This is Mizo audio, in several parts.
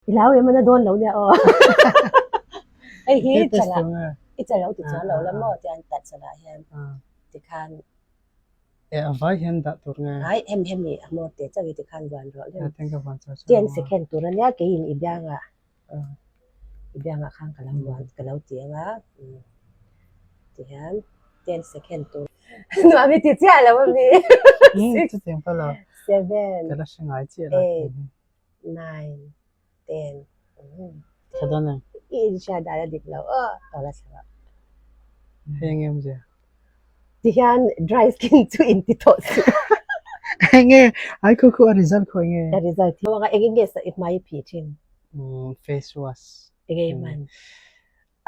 I hlau em a na dawn lo nia aw. Hei hi chala i chalo ti chuan lo la maw tian tat chalah hian tikhan E a vai hian dah tur nge? Ai hem hem i a hmawr teh chauh i tikhan vuan rawh lem. 10 second tur ania keiin i biangah i biangah khan ka lo vuan ka lo ti ang a tihian 10 second tur nuam i ti chiah lo ami. Chutiang pawh lo. 7 Ka la hre ngai chiah lo. 8 9 10 Tha dawn em? I inhriat dan a dik lo aw tawla thla lo. Hei enge awm zia? Tihian dry skin chu inti tawh suh. Enge ai khu khu a result khu enge? A result hi anga enge nge i hmai i phih thin? Umm face wash. Enge i hman?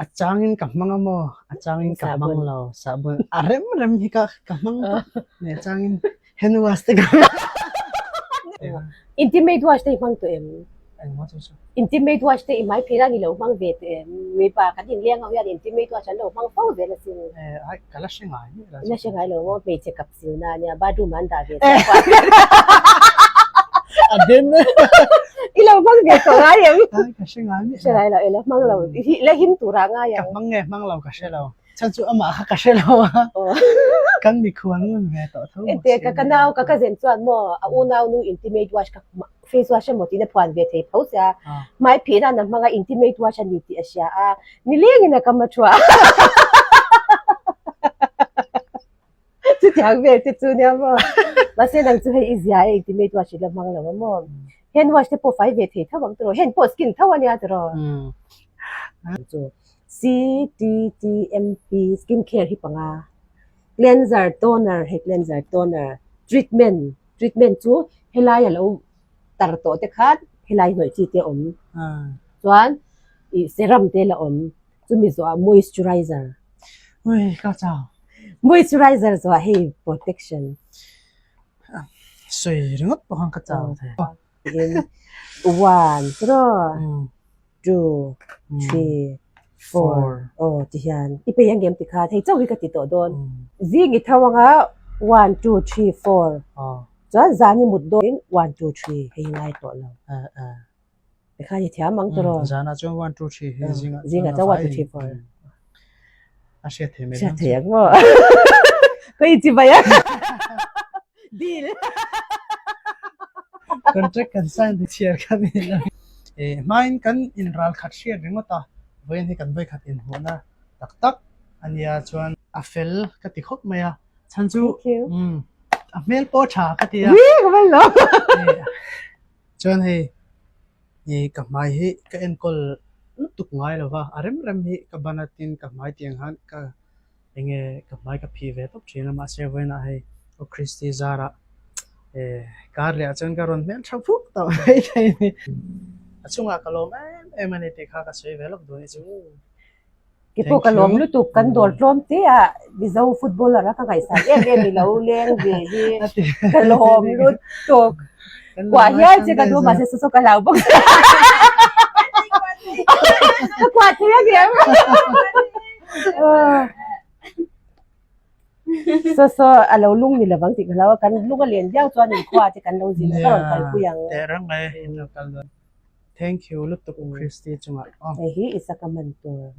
A changin ka hmang a maw? A changin ka hmang lo. Sahbun a rem rem hi ka ka hmang tawp. A changin hand wash te ka hmang. Intimate wash te i hmang tawh em? Engmaw chu chu? Intimate wash te i hmai phei la ni lo hmang ve tawh em? Mipa kan inleng ho hian intimate wash an lo hmang fo zel asin. Eh, ai ka la hre ngai miah lo. La hre ngai lo maw? Hmeichhe kap silna ania bathroom ah an dah ve tawh a. A den. I lo hmang ve tawh ngai em? Ai ka hre ngai miah lo. Hre ngai lo, i la hmang lo. I la him turah ngai ang. Ka hmang nge hmang lo ka hre lo. Chhan chu amah kha ka hre lo a. Kan mikhual ngun ve tawh tho bawk si. Ente ka ka nau ka cousin chuan maw a unau nu intimate wash ka face wash emaw tiin a phuan ve thei tho sia. Hmai phih nan a hmang a intimate wash a ni tih a hria a. Nilengin a kam a thuah. Chutiang vel te chu nia maw. Mahse nang chu hei i zia e intimate wash i la hmang lo a maw. Hand wash te pawh fai ve thei tho ang tiraw. Hand pawh skin tho a nia tiraw. Chu CTTMP skin care hi panga. Cleanser, toner hei cleanser, toner, treatment, treatment chu helai a lo tar tawh te khan helai hnawih chi te a awm. Chuan ih serum te la awm. Chumi zawhah moisturizer. Ui ka chau. Moisturizer zawhah hei protection. Sawi ringawt pawh khan ka chau thei. Tiin one three two three four aw ti hian i pei ang em ti khan hei chauh hi ka ti tawh dawn. Zing i tho anga one two three four chuan zan i mut dawn one two three hei hi ngai tawh lo. Tikhan i thiam ang tawh. Zanah chuan one two three hi zingah zingah chuan one two three four. A hriat thei mai Hriat thei ang maw? Ka inti mai a. Deal. Contract kan sign ti chhiar kha ni lo. Eh hmain kan inral khat hriat ringawt a, vawiin hi kan vawikhat inhmuhna tak tak a nia chuan a fel ka ti khawp mai a, chhan chu a hmel pawh tha ka ti a. Ui ka hmel lo. Chuan hei ih ka hmai hi ka enkawl lutuk ngai lo va, a rem rem hi ka ban a tin ka hmai tiang khan ka eng nge ka hmai ka phih ve tawp thin a mahse vawiinah hei U Christy zarah eh kar leh ah chuan ka rawn hmel tha phuk tawh mai thei a ni. A chungah ka lawm em em a ni tih kha ka sawi ve lawk duh a ni chu. Ke pawh ka lawm lutuk kan dawr tlawm te a Mizo footballer a ka ngaihsan em em i lo leng ve hi ka lawm lutuk kuah hial che ka duh mahse saw saw ka hlau bawk ka kuah thei a ngem saw saw a lo lung ni lovang tih ka hlau a kan lung a len viau chuan inkhua te kan lo zin a ka rawn kalpui ang. Tehreng mai in lo kal dawn. Thank you lutuk Christy chungah aw. Hei hi Isaka man tur.